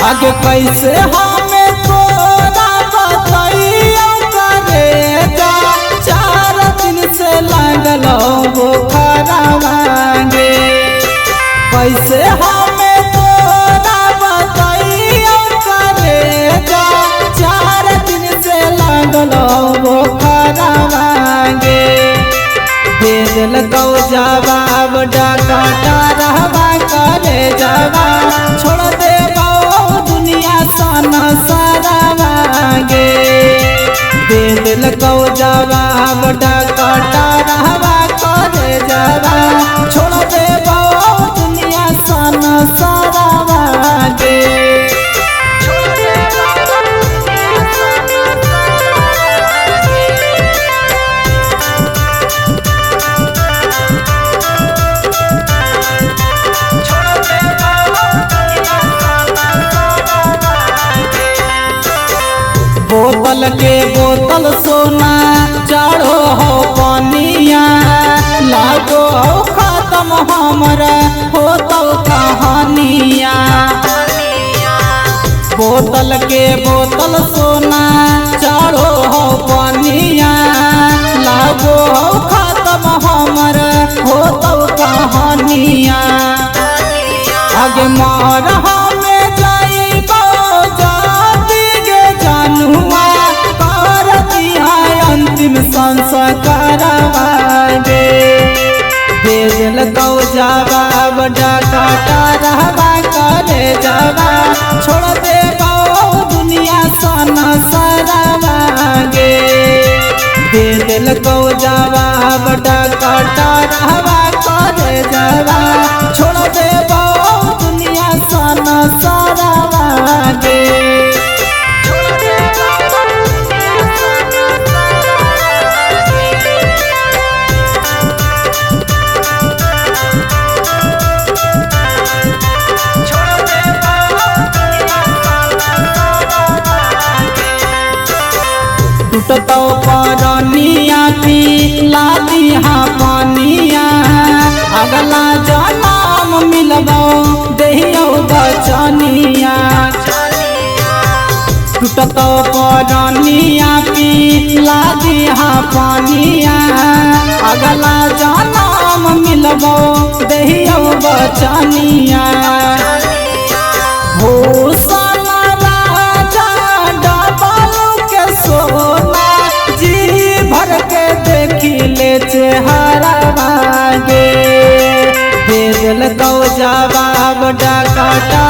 आगे कैसे हमें तोरा बतैयो करे जा, 4 दिन से लागल बोखरवा गे। कैसे हमें तोरा बतैयो करे जा, 4 दिन से लागल बोखरवा गे। दे देलकौ जवाब डॉक्टरवा करे जवा, छोड़ देबौ दुनिया संसारवा गे। दे देलकौ जवाब डॉक्टरवा करे जवा, छोड़ देबौ दुनिया संसारवा गे। बोतल के बोतल सोना चढ़ो हो पनिया, लागो हो खत्म हमरा हो तो कहानिया। बोतल के बोतल सोना चढ़ो हो पनिया, लागो हो खत्म हमरा हो तो कहानिया। आगे मार हमें जाइबो जाति गे जानुआ, कर दिया अंतिम संस्कारवा गे। दे देलकौ जवाब डॉक्टरवा करे जवा, छोड़ देबौ दुनिया संसारवा गे। दे देलकौ जवाब डॉक्टरवा करे जवा, छोड़ देबौ दुनिया संसारवा गे। टूटतौ परनिया पीला दिहा पनिया, अगला जनम मिलबौ देहियौ बचनिया। टूटतौ परनिया पीला दिहा पनिया, अगला जनम मिलबौ देहियौ बचनिया। हो राजा डबल के सोना, जी भर के देखी ले चेहरा गे। दे देलकौ जवाब डॉक्टरवा